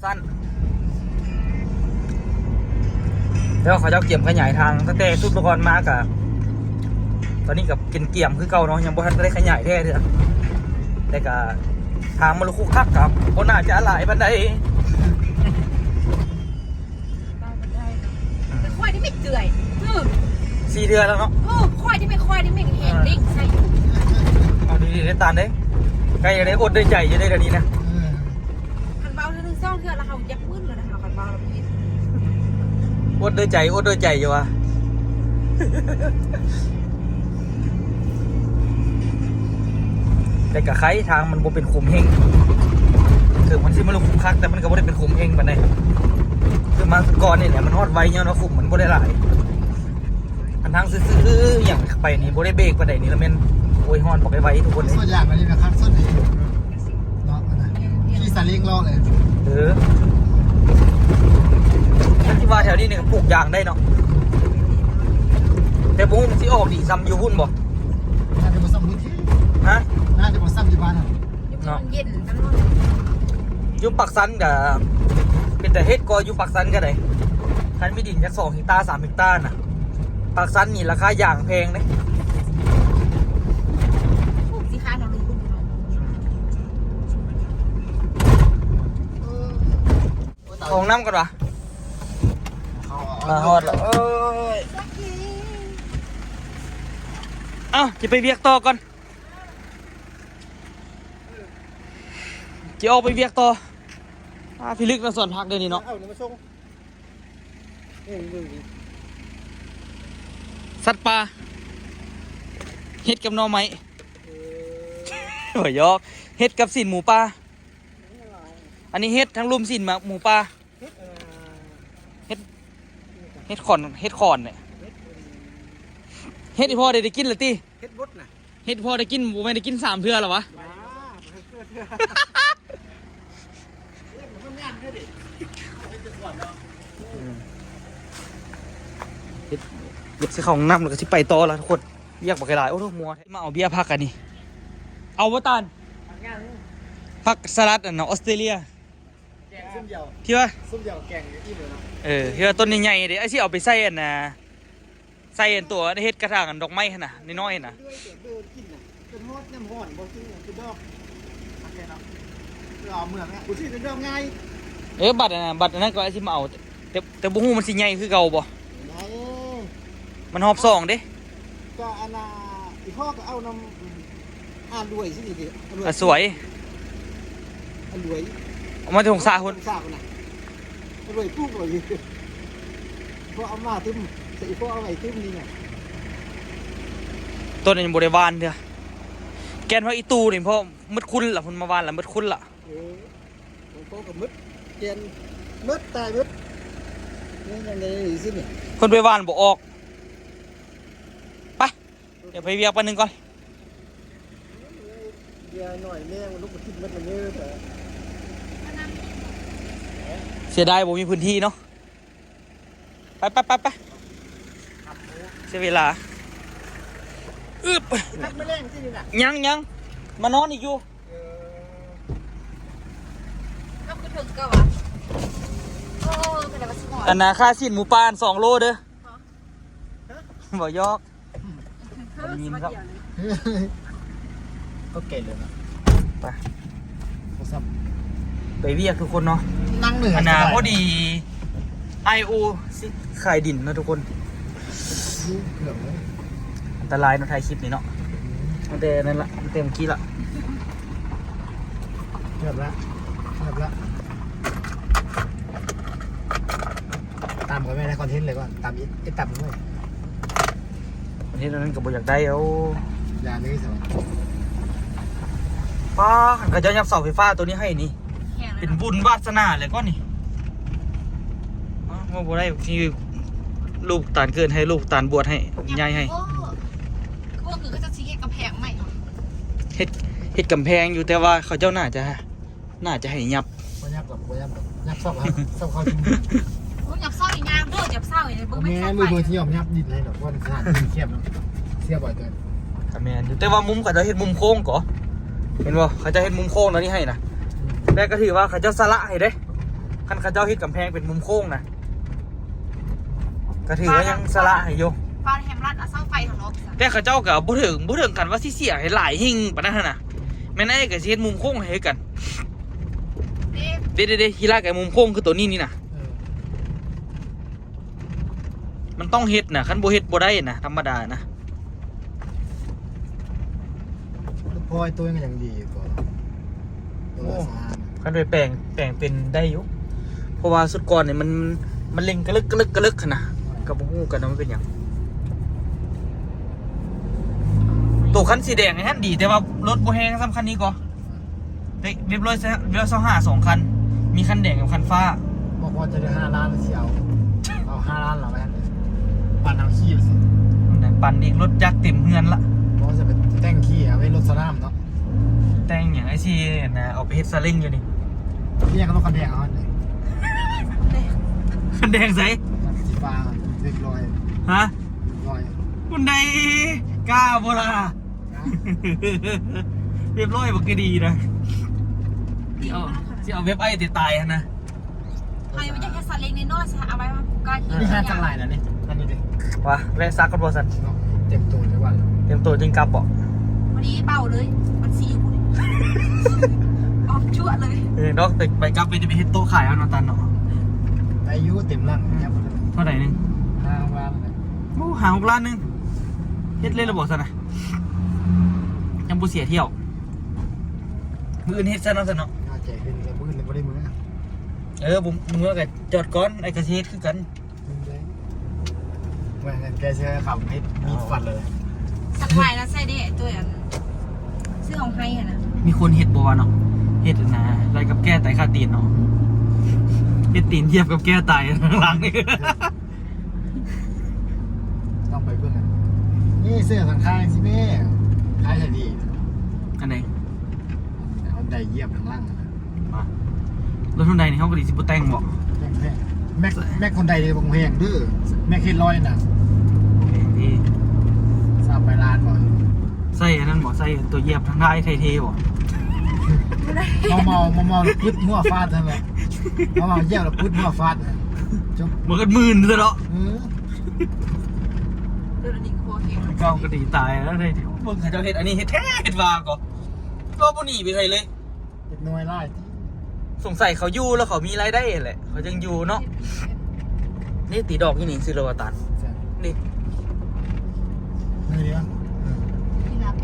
ສັ້ນ ແລ້ວເຂົາເຈົ້າກຽມຂະຫຍາຍທາງ ຕັ້ງແຕ່ຊຸດກ່ອນມາກະ ຕອນນີ້ກະກຽມໆຄືເກົ່າເນາະ ຍັງບໍ່ທັນໄດ້ຂະຫຍາຍແທ້ເທື່ອ ແຕ່ກະທາງມັນລຸກຄຸກຄັກ ກະບໍ່ໜ້າຈະຫຼາຍປານໃດ ແຕ່ຂ້ອຍນີ້ແມ່ນເຈື່ອຍ ອື ສີ່ເທື່ອແລ້ວເນາະ ເອີ ຂ້ອຍນີ້ແມ່ນ ຂ້ອຍນີ້ແມ່ນແຮງເດ້ງໃສ່ຢູ່ ເອົາດີໆເດ້ຕານເດ້ ໃກ້ໄດ້ອົດໄດ້ໃຈຢູ່ເດ້ດຽວນີ້ນະ. ເອີ ຄັນເວົ້າເທື່ອໜຶ່ງສອງເທື່ອລະເຮົາຢາກມຶນແລ້ວນະ ເຮົາຄັນເວົ້າລະຜິດ. ອົດດ້ວຍໃຈ ອົດດ້ວຍໃຈຢູ່ວ່າ ແຕ່ກະໄຄທາງມັນບໍ່ເປັນຂຸມເຮັງ ເຖິງມັນຊິບໍ່ໄດ້ຂຸມຄັກ ແຕ່ມັນກະບໍ່ໄດ້ເປັນຂຸມເຮັງປານໃດ. ຄືມາກ່ອນນີ້ແຫຼະ ມັນຮອດໄວ ຍ້ອນວ່າຂຸມມັນບໍ່ໄດ້ຫຼາຍ. ອັນທາງຊື່ໆຫຍັງໄປນີ້ບໍ່ໄດ້ເບຣກປານໃດນີ້ລະແມ່ນ ໂອ້ຍ ຮ້ອນບັກໄວໆ ທຸກຄົນເອີຍ. ສ່ວນຢ່າງອັນນີ້ແມ່ນຄັກສຸດນີ້ເນາະ ອັນນັ້ນຂີ່ສາເລັງເລາະເລີຍ. ເອີ ຄັນຊິວ່າແຖວນີ້ນີ້ກະປູກຢາງໄດ້ເນາະ ແຕ່ບໍ່ຮູ້ມັນຊິອອກດີຊ່ຳຢູ່ພຸ້ນບໍ່? ໜ້າຈະບໍ່ຊ່ຳຢູ່ພີ້. ຮະ? ໜ້າຈະບໍ່ຊ່ຳຢູ່ບ້ານເຮົາ. ເນາະ ຢູ່ປາກຊັນກະເປັນຕາເຮັດກໍ ຢູ່ປາກຊັນກະໄດ້ ຄັນມີດິນຈັກສອງເຮັກຕາ ສາມເຮັກຕານະ. ປາກຊັນນີ້ລາຄາຢາງແພງເດ້. ປູກຊິຂາຍເນາະ ລຸງເນາະ. ເອີ ເຂົ້າຫ້ອງນ້ຳກ່ອນຫວາ. ມາຮອດແລ້ວ ເອີຍ. ເອົ້າ ຊິໄປວຽກຕໍ່ກ່ອນ. ຊິອອກໄປວຽກຕໍ່. ອ່າ ພິລຶກນະ ສວນຜັກດຽວນີ້ເນາະ. ເອົາມາສົ່ງ ເບິ່ງໆ ສັດປ່າ ເຫັດກັບໜໍ່ໄມ້. ເອີ ບໍ່ຢອກ ເຫັດກັບຊີ້ນໝູປ່າ. ອັນນີ້ເຫັດທາງລຸ່ມຊີ້ນໝູປ່າ. ເຫັດ ເຫັດຂອນ ເຫັດຂອນນີ້. ເຫັດອີ່ພໍ່ໄດ້ ໄດ້ກິນແລ້ວຕິ? ເຫັດບົດນະ. ເຫັດພໍ່ໄດ້ກິນ ບໍ່ແມ່ນໄດ້ກິນສາມເທື່ອແລ້ວຫວາ? ເຮັດ ເຮັດຊິເຂົ້າຫ້ອງນ້ຳ ແລ້ວກະຊິໄປຕໍ່ລະທຸກຄົນ. ວຽກບັກຫຼາຍ. ໂອ້ໂຫ ມົວແທ້. ມາເອົາເບຍຜັກອັນນີ້. ເອົາບໍ່ຕານ? ຜັກສະຫຼັດອັນອອສເຕຣເລຍ. ແກງຊຸມດຽວ ທີ່ວ່າຊຸມດຽວແກງອີ່ມເລີຍເນາະ. ເອີ ທີ່ວ່າຕົ້ນໃຫຍ່ໆເດ້ ອ້າຍຊິເອົາໄປໃສ່ອັນນ່າ ໃສ່ອັນຕົວເຮັດກະຖາງອັນດອກໄມ້ຫັ້ນນະ ນ້ອຍໆຫັ້ນນະ. ເອີ ບັດອັນນັ້ນ ບັດອັນນັ້ນກະອ້າຍຊິມາເອົາ ແຕ່ ແຕ່ບໍ່ຮູ້ມັນຊິໃຫຍ່ຄືເກົ່າບໍ່? ໃຫຍ່ ມັນຮອບສອງເດ້. ກະອັນນ່າ ອີ່ພໍ່ກະເອົານຳ ອາລວຍຊິເດ ອາລວຍ ອາສວຍ ອາລວຍ ເອົາມາແຕ່ທົ່ງສາພຸ້ນ ທົ່ງສາພຸ້ນນະ. ອາລວຍປູກໄວ້ ພໍ່ເອົາມາຕື່ມ ໃສ່ພໍ່ເອົາໄວ້ຕື່ມນີ້ນະ. ຕົ້ນນີ້ຍັງບໍ່ໄດ້ຫວ່ານເທື່ອ. ແກ່ນວ່າອີ່ຕູ່ນີ້ພໍ່ໝົດຄຸນລະ ເພິ່ນມາຫວ່ານລະໝົດຄຸນລະ. ເອີ ຂອງພໍ່ກະໝົດ ແກ່ນໝົດ ຕາຍໝົດ. ນີ້ຍັງໄດ້ຊິນີ້ ເພິ່ນໄປຫວ່ານບໍ່ອອກ. ໄປ ດຽວໄປວຽກປາໜຶ່ງກ່ອນ. ເບຍນ້ອຍແມ່ງ ລູກມາກິນໝົດລະເມີ. ເສຍດາຍບໍ່ມີພື້ນທີ່ເນາະ. ໄປໆໆໆ ເສຍເວລາ. ອຶບ ພັກມື້ແລງຊິນີ້ນະ. ຍັງໆ ມານອນອີກຢູ່. ເອີ ເຮົາຄືເຖິງກະຫວາ. ໂອ້ ກະໄດ້ວ່າຊິຮອດ. ອັນນ່າ ຄ່າຊີ້ນໝູປ່າສອງໂລເດີ. ບໍ່ຢອກ ໄດ້ຍິນຄັບ. ໂອເຄເລີຍນະ. ໄປ ໄປວຽກທຸກຄົນເນາະ. ອັນນ່າ ພໍດີ ໄອໂອຊິຂາຍດິນເນາະທຸກຄົນ. ອັນຕະລາຍເນາະ ຖ່າຍຄລິບນີ້ເນາະ. ຕັ້ງແຕ່ນັ້ນລະ ຕັ້ງແຕ່ມື້ກີ້ລະ. ເກືອບລະ ເກືອບລະ. ຕຳກະແມ່ນໃນຄອນເທັນເລີຍ ຕຳອີກ ເຮັດຕຳເລີຍ. ເຮັດອັນນັ້ນກະບໍ່ຢາກໄດ້ເອົາ. ຢ່າເລີຍຊະ. ປ້າ ຄັນເຂົາເຈົ້າຍັບເສົາໄຟຟ້າໂຕນີ້ໃຫ້ນີ້ ເປັນບຸນວາດສະໜາເລີຍກ່ອນນີ້. ເອົາ ບໍ່ໄດ້ ທີ່ລູກຕານເກີດໃຫ້ ລູກຕານບວດໃຫ້ ຍ້າຍໃຫ້. ໂອ້ ຄືວ່າຄືເຂົາເຈົ້າຊິເຮັດກຳແພງໃໝ່ເນາະ. ເຮັດ ເຮັດກຳແພງຢູ່ ແຕ່ວ່າເຂົາເຈົ້າໜ້າຈະ ໜ້າຈະໃຫ້ຍັບ. ບໍ່ຍັບດອກ ບໍ່ຍັບດອກ ຍັບຊອກເຮົາ ຊອກເຮົາຊິ. ໂອ້ ຍັບຊອກອີ່ຫຍັງເດີ ຍັບຊອກອີ່ຫຍັງ ເບິ່ງແມ່ນ ແມ່ນ ບໍ່ຊິຍອມຍັບດິນໃຫ້ດອກ ເພາະສະຖານທີ່ແຄບເນາະ. ເສຍບໍ່ເຕີ. ກະແມ່ນຢູ່ ແຕ່ວ່າມຸມເຂົາເຈົ້າເຮັດມຸມໂຄ້ງກໍ ເຫັນບໍ່ ເຂົາເຈົ້າເຮັດມຸມໂຄ້ງແນວນີ້ໃຫ້ນະ. ອືມ ແຕ່ກະຖືວ່າເຂົາເຈົ້າສະຫຼະໃຫ້ເດ້ ຄັນເຂົາເຈົ້າເຮັດກຳແພງເປັນມຸມໂຄ້ງນະ. ກະຖືວ່າຍັງສະຫຼະໃຫ້ຢູ່. ປານແຮມລັດເອົາເສົາໄຟຫັ້ນເນາະ. ແຕ່ເຂົາເຈົ້າກະບໍ່ເຖິງ ບໍ່ເຖິງຂັ້ນວ່າຊິເສຍໃຫ້ຫຼາຍແຮງປານນັ້ນຫັ້ນນະ. ແມ່ນອ້າຍກະຊິເຮັດມຸມໂຄ້ງໃຫ້ຄືກັນ. ເດ້ ເດ້ ເດ້ ທີ່ລາກກະມຸມໂຄ້ງຄືໂຕນີ້ນີ້ນະ. ເອີ ມັນຕ້ອງເຮັດນະ ຄັນບໍ່ເຮັດບໍ່ໄດ້ນະ ທຳມະດານະ. ພໍໂຕຍັງດີກວ່າ ໂອ້ ຄັນໄປແປງ ແປງເປັນໄດ້ຢູ່ ເພາະວ່າຊຸດກ່ອນນີ້ມັນ ມັນເລັ່ງກະລຶກ ກະລຶກ ກະລຶກຫັ້ນນະ ກໍບໍ່ຮູ້ກັນວ່າມັນເປັນຫຍັງ. ໂຕຄັນສີແດງຫັ້ນດີ ແຕ່ວ່າລົດບໍ່ແຮງສ່ຳຄັນນີ້ກໍ ເປັກ ເວັບຮ້ອຍ ເວັບຮ້ອຍຊາວຫ້າ ສອງຄັນ ມີຄັນແດງກັບຄັນຟ້າ. ບອກວ່າຈະໄດ້ຫ້າລ້ານ ຊິເອົາ ເອົາຫ້າລ້ານລະວ່າຊັ້ນ ປັ່ນເອົາຂີ່ວ່າຊັ້ນ. ປັ່ນອີກ ລົດຈັກເຕັມເຮືອນລະ. ບໍ່ ຈະໄປແຕ່ງຂີ່ ເອົາໄວ້ລົດສະໜາມເນາະ. ແຕ່ງຫຍັງ ໄອ້ຊິນະ ເອົາໄປເຮັດຊາເລັ້ງຢູ່ນີ້. ເອີ້ຍ ຄັນລົດຄັນແດງເອົາຫັ້ນເດ. ຄັນແດງໃສ? ສີຟ້າ ເວັບຮ້ອຍ. ຮະ? ເວັບຮ້ອຍ ມັນໄດ້ກ້າບໍ່ລະ? ຮະ? ເວັບຮ້ອຍບໍ່ຄືດີນະ. ຊິເອົາ ຊິເອົາເວັບອ້າຍແຕ່ຕາຍຫັ້ນນະ. ໃຜມັນຢາກເຮັດຊາເລັ້ງນ້ອຍໆ ຊະ ເອົາໄວ້ວ່າຜູ້ກ້າຂີ່. ມີແຮງຈັກຫຼາຍນະນີ້ ອັນນີ້ເດ. ວ່າແວະຊັກກ່ອນບໍ່ຊັ້ນ? ເນາະ ເຕັມໂຕແລ້ວວ່າ ເຕັມໂຕຈຶ່ງກັບບໍ່? ພໍດີເປົ່າເລີຍ ມັນຊິຢູ່ພຸ້ນ ອອກຈົວະເລີຍ. ເອີເນາະ ໄປ ໄປກັບໄປ ໄປເຮັດໂຕະຂາຍເອົາເນາະ ຕັນເນາະ. ໄດ້ຢູ່ ເຕັມຫຼັງ. ເທົ່າໃດໜຶ່ງ? ຫ້າ ຫົກລ້ານ. ໂອ້ ຫ້າ ຫົກລ້ານໜຶ່ງ ເຮັດເລີຍລະບໍ່ຊັ້ນນະ? ຍັງບໍ່ເສຍຖ້ຽວ. ມື້ອື່ນເຮັດຊະເນາະ ຊັ້ນເນາະ. ໜ້າຈະເຮັດແລ້ວ ມື້ອື່ນບໍ່ໄດ້ເມືອ. ເອີ ບໍ່ເມືອກໍຈອດກ່ອນ ອ້າຍກໍຊິເຮັດຄືກັນ. ແມ່ນແກເຊື່ອຄຳເຮັດມີດຟັນເລີຍ. ສັກວາຍນະໃສ່ເດ້ ໂຕອັນ ຊື້ຂອງໄທຫັ້ນນະ. ມີຄົນເຮັດບໍ່ວະເນາະ? ເຮັດອັນນະ ໄລ່ກັບແກ້ໄຕຄາຕີນເນາະ. ເຮັດຕີນທຽບກັບແກ້ໄຕຂ້າງຫຼັງນີ້. ຕ້ອງໄປເບິ່ງອັນນີ້ ເສື້ອສັງຂາຍຊິແມ່ ຂາຍໃຫ້ດີ. ອັນໃດ? ຮອນໄດຢຽບທາງຫຼັງຫັ້ນນະ. ມາ ລົດຮອນໄດນີ້ເຮົາກໍດີຊິບໍ່ແຕ່ງບໍ່? ແຕ່ງແທ້. ແມັກ ແມັກຮອນໄດນີ້ບໍ່ແພງເດີ ແມັກເຮັດຮ້ອຍນະ. ບໍ່ແພງເດ້ ຊາວປາຍລ້ານບໍ່? ໃສ່ອັນນັ້ນບໍ່? ໃສ່ຕົວຢຽບທາງທ້າຍໄທເທບໍ່? ເມົາເມົາ ເມົາເມົາແລ້ວປຶດຫົວຟາດຫັ້ນແຫຼະ. ເມົາເມົາຢຽບແລ້ວປຶດຫົວຟາດ ຈົບ ມັນກໍໝື່ນຊະເນາະ. ເອີ ເຈົ້າກໍດີຕາຍແລ້ວເດ້. ເບິ່ງເຂົາເຈົ້າເຮັດ ອັນນີ້ເຮັດແທ້ເຮັດວ່າກໍ ກໍບໍ່ໜີໄປໃສເລີຍ. ເດັກນ້ອຍຫຼາຍຕິ ສົງໄສເຂົາຢູ່ແລ້ວເຂົາມີລາຍໄດ້ແຫຼະ ເຂົາຈຶ່ງຢູ່ເນາະ. ນີ້ຕີດອກຢູ່ນີ້ ຊື່ລະວ່າຕານ ນີ້ ນີ້ດີວະ. ອືມ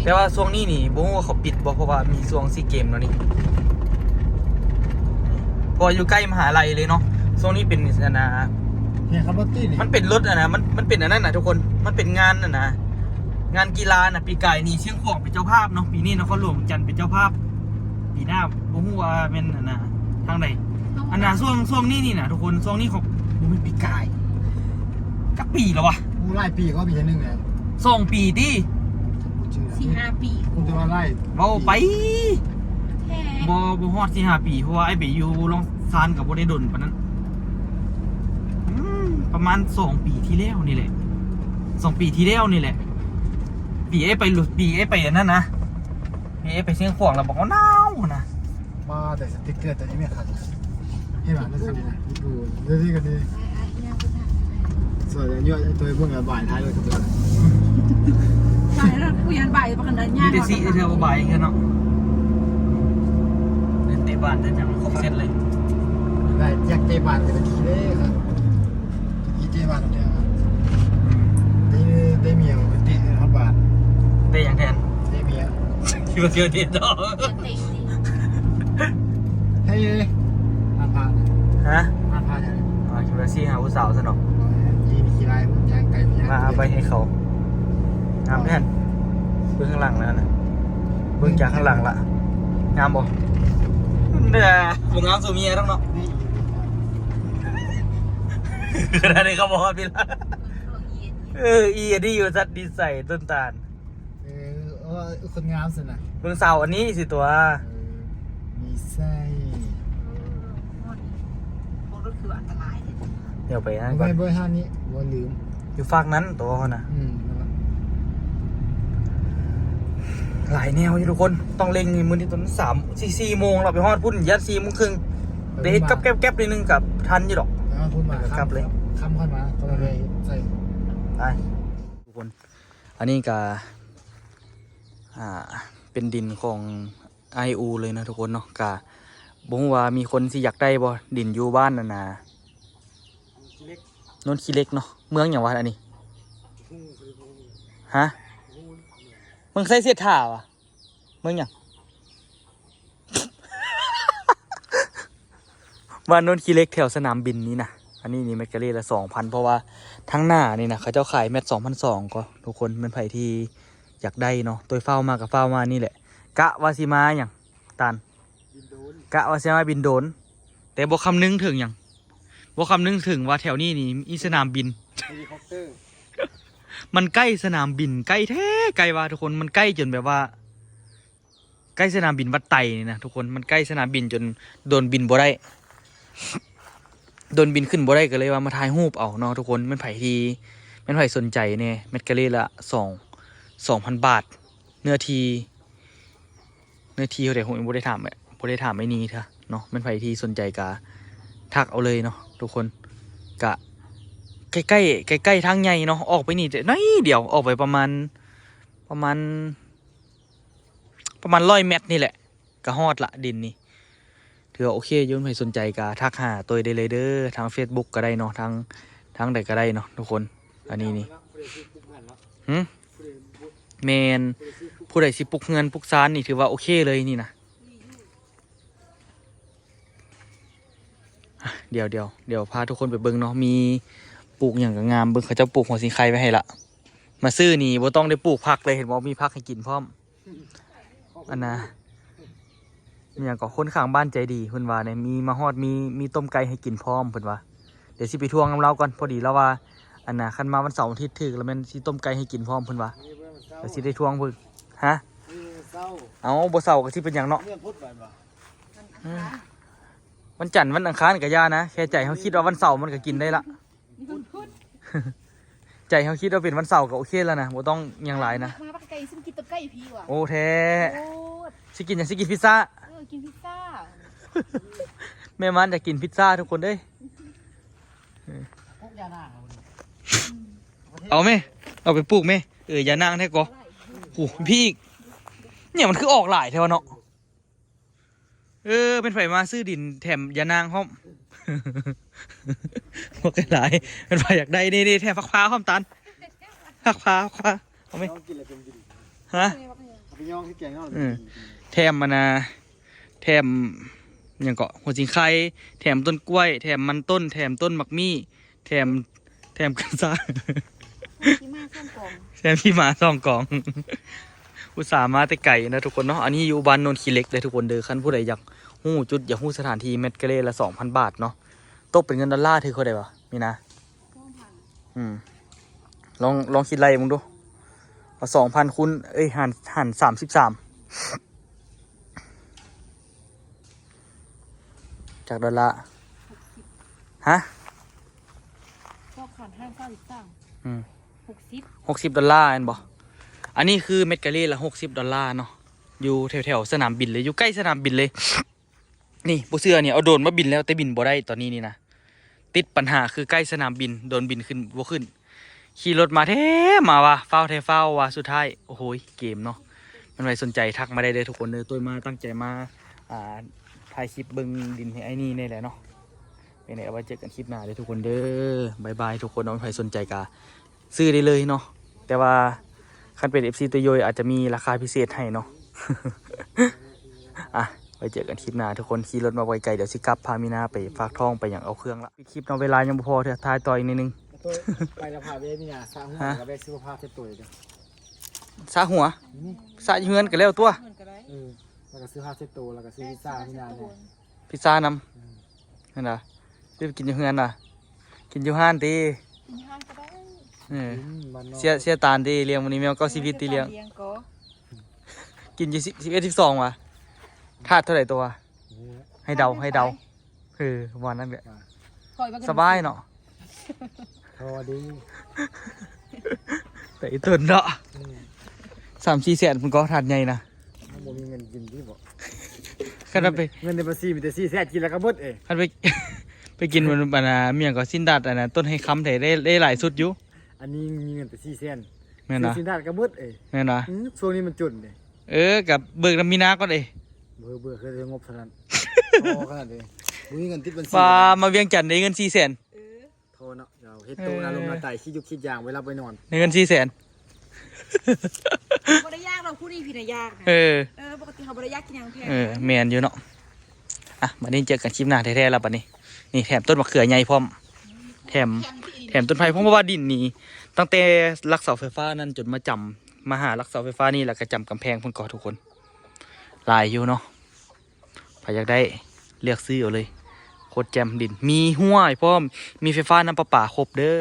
ແຕ່ວ່າຊ່ວງນີ້ນີ້ບໍ່ຮູ້ວ່າເຂົາປິດບໍ່ ເພາະວ່າມີຊ່ວງຊີເກມແລ້ວນີ້ ເພາະວ່າຢູ່ໃກ້ມະຫາໄລເລີຍເນາະ. ຊ່ວງນີ້ເປັນອັນນະ ນີ້ຂັບລົດຕິນີ້ ມັນເປັນລົດອັນນະ ມັນ ມັນເປັນອັນນັ້ນນະທຸກຄົນ ມັນເປັນງານອັນນະ ງານກິລານະ. ປີກາຍນີ້ຊຽງຂວາງເປັນເຈົ້າພາບເນາະ ປີນີ້ນະຄອນຫຼວງວຽງຈັນເປັນເຈົ້າພາບ. ປີໜ້າບໍ່ຮູ້ວ່າແມ່ນອັນນະທາງໃດ. ອັນນະ ຊ່ວງ ຊ່ວງນີ້ນີ້ນະທຸກຄົນ ຊ່ວງນີ້ເຂົາ ບໍ່ແມ່ນປີກາຍ ຈັກປີແລ້ວວະ? ໂອ້ ຫຼາຍປີກໍມີເທື່ອໜຶ່ງແລ້ວ ສອງປີຕິ ສີ່ຫ້າປີ ຄົງຈະວ່າຫຼາຍ ເວົ້າໄປ. ແທ້ ບໍ່ ບໍ່ຮອດສີ່ຫ້າປີ ເພາະວ່າອ້າຍໄປຢູ່ລອງຊານກໍບໍ່ໄດ້ດົນປານນັ້ນ. ອືມ ປະມານສອງປີທີ່ແລ້ວນີ້ແຫຼະ ສອງປີທີ່ແລ້ວນີ້ແຫຼະ. ປີອ້າຍໄປ ປີອ້າຍໄປອັນນັ້ນນະ ເອີ ໄປຊຽງຂວາງແລ້ວບອກວ່າໜາວນະ. ມາແຕ່ສະຕິກເກີຕົວນີ້ແມ່ນຄັກ ເຫັນບໍ່? ນີ້ຄືດີນະ ນີ້ຄື ເດີນີ້ກໍດີ. ສວຍແລ້ວຍົວະໄອ້ຕົວເບິ່ງລະບາຍທ້າຍລົດກັບເພິ່ນ ບາຍແລ້ວ ກູຢ້ານບາຍປານນັ້ນ ມີແຕ່ຊິເທື່ອບໍ່ບາຍເທື່ອເນາະ. ເຕະບານແຕ່ຍັງບໍ່ເສັດເລີຍ ໄດ້ຢາກເຕະບານກໍໄດ້ຂີ່ເດ້. ອີເຈບານເດ ໄດ້ ໄດ້ເມຍໄປເຕະຮອດບານ. ເຕະຫຍັງແທນ? ເຕະເມຍ. ຄິດວ່າຊິເຕະຕໍ່. ເຕະ ເຮີ້ຍ ຜ່ານຜ່ານ ຮະ? ຜ່ານຜ່ານຫຍັງ? ອ່າ ຄິດວ່າຊິຫາຜູ້ສາວຊະເນາະ. ຂີ້ ຂີ້ຮ້າຍ ຍ່າງໄກ ຍ່າງ ມາເອົາໄປໃຫ້ເຂົາ. ງາມແທ້ ເບິ່ງຂ້າງຫຼັງແລ້ວນະ ເບິ່ງຈາກຂ້າງຫຼັງລະ ງາມບໍ່? ເດີ ບໍ່ງາມສູ່ເມຍດອກເນາະ. ນີ້ ຂະໜາດນີ້ກໍບໍ່ຮອດເວລາ. ເອີ ອີອັນນີ້ຢູ່ສັດດີໃສຕົ້ນຕານ. ເອີ ເອີ ຄົນງາມຊັ້ນນະ ເບິ່ງສາວອັນນີ້ຊິຕົວະ. ເອີ ມີໄສ້ ເອີ ໂອ້ ລົດຄືອັນຕະລາຍເດ້. ດຽວໄປຫາກ່ອນ ບໍ່ແມ່ນ ບໍ່ທັນນີ້ ບໍ່ລືມ ຢູ່ຟາກນັ້ນໂຕຫັ້ນນະ. ອືມ ນັ້ນລະ ຫຼາຍແນວຢູ່ທຸກຄົນ ຕ້ອງເລັ່ງ. ມື້ນີ້ຕອນສາມ ສີ່ ສີ່ໂມງແລ້ວ ໄປຮອດພຸ້ນຢ້ານສີ່ໂມງເຄິ່ງ ໄປເຮັດກັບແກັບໆໜ້ອຍໜຶ່ງກໍທັນຢູ່ດອກ. ໄປຮອດພຸ້ນມາ ກັບເລີຍ ຄ່ຳ ຄ່ຳຄ່ອຍມາ ຕ້ອງໄປໃສ່ ໄປ ທຸກຄົນ. ອັນນີ້ກະ ອ່າ ເປັນດິນຂອງອ້າຍອູເລີຍນະທຸກຄົນເນາະ. ກະບໍ່ຮູ້ວ່າມີຄົນຊິຢາກໄດ້ບໍ່ ດິນຢູ່ບ້ານນັ້ນນະ ໂນນຂີ້ເຫຼັກເນາະ. ເມືອງຫຍັງວະອັນນີ້? ຮະ? ເມືອງໄຊເສດຖາວະ? ເມືອງຫຍັງ? ບ້ານໂນນຂີ້ເຫຼັກແຖວສະໜາມບິນນີ້ນະ. ອັນນີ້ນີ້ແມັດກາເຣລະສອງພັນ ເພາະວ່າທາງໜ້ານີ້ນະ ເຂົາເຈົ້າຂາຍແມັດສອງພັນສອງກໍ ທຸກຄົນ ແມ່ນໃຜທີ່ຢາກໄດ້ເນາະ ໂຕຍຟ້າວມາກໍຟ້າວມານີ້ແຫຼະ. ກະວ່າຊິມາຫຍັງຕານ? ບິນໂດນ ກະວ່າຊິມາບິນໂດນ ແຕ່ບໍ່ຄຳນຶງເຖິງຫຍັງ ບໍ່ຄຳນຶງເຖິງວ່າແຖວນີ້ນີ້ມີສະໜາມບິນ ເຮລິຄອບເຕີ ມັນໃກ້ສະໜາມບິນ ໃກ້ແທ້ໃກ້ວ່າ ທຸກຄົນ ມັນໃກ້ຈົນແບບວ່າ ໃກ້ສະໜາມບິນວັດໄຕນີ້ນະ ທຸກຄົນ ມັນໃກ້ສະໜາມບິນຈົນໂດຣນບິນບໍ່ໄດ້ ໂດຣນບິນຂຶ້ນບໍ່ໄດ້ ກໍເລີຍວ່າມາຖ່າຍຮູບເອົາເນາະ ທຸກຄົນ. ແມ່ນໃຜທີ່ ແມ່ນໃຜສົນໃຈແດ່ ແມັດກາເຣລະສອງ ສອງພັນບາດ ເນື້ອທີ່ ເນື້ອທີ່ເທົ່າໃດ ບໍ່ໄດ້ຖາມ ບໍ່ໄດ້ຖາມໄອ້ນີ້ເທື່ອເນາະ. ແມ່ນໃຜທີ່ສົນໃຈກະທັກເອົາເລີຍເນາະ ທຸກຄົນ. ກະໃກ້ໆ ໃກ້ໆທາງໃຫຍ່ເນາະ ອອກໄປນີ້ໜ້ອຍດຽວ ອອກໄປປະມານ ປະມານ ປະມານຮ້ອຍແມັດນີ້ແຫຼະ ກະຮອດລະ ດິນນີ້ ຖືວ່າໂອເຄຢູ່. ໃຜສົນໃຈກະທັກຫາໂຕຍໄດ້ເລີຍເດີ ທາງເຟສບຸກກໍໄດ້ເນາະ ທາງ ທາງໃດກໍໄດ້ເນາະ ທຸກຄົນ. ອັນນີ້ນີ້ ຫຶ ແມ່ນ ຜູ້ໃດຊິປຸກເຮືອນປຸກຊານນີ້ ຖືວ່າໂອເຄເລີຍນີ້ນະ. ດຽວ ດຽວ ດຽວພາທຸກຄົນໄປເບິ່ງເນາະ ມີປູກຫຍັງກໍງາມ. ເບິ່ງ ເຂົາເຈົ້າປູກຫົວສິງໄຄໄວ້ໃຫ້ລະ. ມາຊື້ນີ້ບໍ່ຕ້ອງໄດ້ປູກຜັກເລີຍ ເຫັນບໍ່ ມີຜັກໃຫ້ກິນພ້ອມ. ອັນນະ ມີຫຍັງກໍ ຄົນຂ້າງບ້ານໃຈດີເພິ່ນວ່ານີ້ ມີມາຮອດ ມີ ມີຕົ້ມໄກ່ໃຫ້ກິນພ້ອມເພິ່ນວ່າ. ດຽວຊິໄປທວງນຳລາວກ່ອນ ພໍດີລາວວ່າ ອັນນະ ຄັນມາວັນເສົາວັນອາທິດຖືກລະແມ່ນຊິຕົ້ມໄກ່ໃຫ້ກິນພ້ອມເພິ່ນວ່າ. ດຽວຊິໄດ້ທວງເພິ່ນ. ຮະ? ເອົ້າ ບໍ່ເຊົາກໍຊິເປັນຫຍັງເນາະ. ອືມ ວັນຈັນວັນອັງຄານກໍຢ່ານະ ແຄ່ໃຈເຮົາຄິດວ່າວັນເສົາມັນກໍກິນໄດ້ລະ. ໃຈເຮົາຄິດວ່າເປັນວັນເສົາກໍໂອເຄແລ້ວນະ ບໍ່ຕ້ອງຫຍັງຫຼາຍນະ. ມາ ມາບັກໄກ່ ຊິມາກິນຕົ້ມໄກ່ຢູ່ພີ້ຫວາ. ໂອ້ ແທ້. ໂອ້ ຊິກິນຫຍັງ? ຊິກິນພິຊຊາ. ເອີ ກິນພິຊຊາ. ແມ່ມານຢາກກິນພິຊຊາທຸກຄົນເອີຍ. ເອົາແມ ເອົາໄປປູກແມ. ເອີ ຢານາງແທ້ກໍ. ໂອ້ ພີ້ອີກ. ເນຍ ມັນຄືອອກຫຼາຍແທ້ວະເນາະ. ເອີ ແມ່ນໃຜມາຊື້ດິນແຖມຢານາງພ້ອມ. ບໍ່ໄດ້ຫຼາຍ ແມ່ນໃຜຢາກໄດ້ ນີ້ໆ ແຖມຜັກພ້າວພ້ອມຕານ ຜັກພ້າວ ຜັກພ້າວ ເອົາໄໝ? ນ້ອງກິນແລ້ວເປັນ ຮະ? ເອົາໄປຍ້ອງໃສ່ແກງເນາະ. ເອີ ແຖມອັນນ່າ ແຖມຫຍັງເກາະ ຫົວສິງໄຄ ແຖມຕົ້ນກ້ວຍ ແຖມມັນຕົ້ນ ແຖມຕົ້ນໝາກມີ້ ແຖມ ແຖມກັນຊາ ທີ່ມາສອງກອງ ແຖມທີ່ມາສອງກອງ. ອຸດສ່າມາແຕ່ໄກນະທຸກຄົນເນາະ. ອັນນີ້ຢູ່ບ້ານໂນນຂີ້ເຫຼັກເດີທຸກຄົນເດີ. ຄັນຜູ້ໃດຢາກຮູ້ຈຸດ ຢາກຮູ້ສະຖານທີ່ ແມັດກາເຣລະສອງພັນບາດເນາະ. ຕົກເປັນເງິນດອນລາຖືກເທົ່າໃດວະ ມີນາ? ສອງພັນ. ອືມ ລອງ ລອງຄິດໄລ່ເບິ່ງດູ. ເອົາສອງພັນຄູນ ເອີຍ ຫານ ຫານສາມສິບສາມ ຈັກດອນລາ? ຫົກສິບ. ຮະ? ສອງພັນຫ້າຮ້ອຍຊາວສາມ. ອືມ ຫົກສິບ ຫົກສິບດອນລາແມ່ນບໍ່? ອັນນີ້ຄືແມັດກາເຣລະຫົກສິບດອນລາເນາະ ຢູ່ແຖວໆສະໜາມບິນເລີຍ ຢູ່ໃກ້ສະໜາມບິນເລີຍ. ນີ້ ບໍ່ເຊື່ອນີ້ ເອົາໂດຣນມາບິນແລ້ວ ແຕ່ບິນບໍ່ໄດ້ຕອນນີ້ນີ້ນະ. ຕິດບັນຫາຄືໃກ້ສະໜາມບິນ ໂດຣນບິນຂຶ້ນບໍ່ຂຶ້ນ. ຂີ່ລົດມາແທ້ມາວ່າ ຟ້າວແທ້ຟ້າວວ່າ ສຸດທ້າຍ ໂອ້ໂຫຍ ເກມເນາະ. ແມ່ນໃຜສົນໃຈທັກມາໄດ້ເດີທຸກຄົນເດີ. ໂຕຍມາ ຕັ້ງໃຈມາ ອ່າ ຖ່າຍຄລິບເບິ່ງດິນໃຫ້ອ້າຍນີ້ແດ່ແຫຼະເນາະ. ເປັນໃດ ໄວ້ເຈີກັນຄລິບໜ້າເດີທຸກຄົນເດີ. ບາຍບາຍທຸກຄົນເນາະ. ໃຜສົນໃຈກະຊື້ໄດ້ເລີຍເນາະ. ແຕ່ວ່າຄັນເປັນເອັຟຊີໂຕໂຍອາດຈະມີລາຄາພິເສດໃຫ້ເນາະ. ອ່ະ ໄວ້ເຈີກັນຄລິບໜ້າທຸກຄົນ. ຂີ່ລົດມາບໍ່ໄກ ດຽວຊິກັບ ພາມີນາໄປຝາກທ້ອງໄປຫຍັງເອົາເຄື່ອງລະ. ປິດຄລິບເນາະ ເວລາຍັງບໍ່ພໍເທື່ອ ຖ່າຍຕໍ່ອີກໜ້ອຍໜຶ່ງ. ໂຕຍ ໄປລະພາເວຍມີນາ ສະຫົວ ຮະ? ກະແວະຊື້ຜ້າເຊັດໂຕເດີ. ສະຫົວ? ນີ້ ສະຢູ່ເຮືອນກະແລ້ວຕົວະ. ເອີ ແລ້ວກະຊື້ຜ້າເຊັດໂຕ ແລ້ວກະຊື້ພິຊຊາມີນາແດ່. ພິຊຊານຳ. ອືມ ຫັ້ນນະ ຊິໄປກິນຢູ່ເຮືອນນະ ກິນຢູ່ຮ້ານຕິ. ກິນຢູ່ຮ້ານກໍໄດ້. ເອີ ອືມ ບ້ານນອກ ເສຍ ເສຍຕານຕິ ລ້ຽງມື້ນີ້ແມວເກົ້າຊີວິດຕິລ້ຽງ. ລ້ຽງກໍ ກິນຢູ່ສິບ ສິບເອັດ ສິບສອງຫວາ? ທາດເທົ່າໃດຕົວະ? ນີ້ແຫຼະ ໃຫ້ເດົາ ໃຫ້ເດົາ. ເອີ ປະມານນັ້ນແຫຼະ. ສະບາຍເນາະ. ພໍດີ ແຕ່ອີຕົນເນາະ. ອືມ ສາມສີ່ແສນພຸ້ນກໍ ທາດໃຫຍ່ນະ. ມັນບໍ່ມີເງິນກິນຕິບໍ? ຄັນວ່າໄປ ເງິນໃນບັນຊີມີແຕ່ສີ່ແສນ ກິນແລ້ວກໍໝົດເອ. ຄັນໄປ ໄປກິນມັນ ອັນນ່າ ມີຫຍັງກໍ ຊີ້ນດາດ ອັນນ່າ ຕົ້ນໄຮຄຳ ໄດ້ ໄດ້ ໄດ້ຫຼາຍສຸດຢູ່. ອັນນີ້ມີເງິນແຕ່ສີ່ແສນ ແມ່ນຫວາ? ຊື້ຊີ້ນດາດກໍໝົດເອ. ແມ່ນຫວາ? ອືມ ຊ່ວງນີ້ມັນຈົນເດ. ເອີ ກໍເບີກນຳມີນາກ່ອນເອ. ເບີ ເບີ ຄືແຕ່ງົບເທົ່ານັ້ນ ພໍຂະໜາດເດ. ບໍ່ມີເງິນຕິດບັນຊີ. ວ່າມາວຽງຈັນໄດ້ເງິນສີ່ແສນ. ເອີ ໂທເນາະ ເຈົ້າເຮັດໂຕນາລົມນາໄຕ ເອີ ຄິດຢູ່ຄິດຢາງ ເວລາໄປນອນ ໄດ້ເງິນສີ່ແສນ. ບໍ່ໄດ້ຢາກດອກ ຜູ້ນີ້ພີ້ນະຢາກນະ. ເອີ ເອີ ປົກກະຕິເຮົາບໍ່ໄດ້ຢາກກິນຫຍັງແພງ. ເອີ ແມ່ນຢູ່ເນາະ. ອ່ະ ບັດນີ້ເຈີກັນຄລິບໜ້າແທ້ໆລະບັດນີ້. ນີ້ແຖມຕົ້ນມະເຂືອໃຫຍ່ພ້ອມ ແຖມ ແຖມຕົ້ນໄຜ່ພ້ອມ ເພາະວ່າດິນນີ້ ຕັ້ງແຕ່ຫຼັກເສົາໄຟຟ້ານັ້ນຈົນມາຈຳ ມາຫາຫຼັກເສົາໄຟຟ້ານີ້ ແລ້ວກໍຈຳກຳແພງພຸ້ນກໍທຸກຄົນ ຫຼາຍຢູ່ເນາະ. ໃຜຢາກໄດ້ເລືອກຊື້ເອົາເລີຍ ໂຄດແຈ່ມດິນ ມີຫ້ວຍພ້ອມ ມີໄຟຟ້າ ນ້ຳປະປາຄົບເດີ້.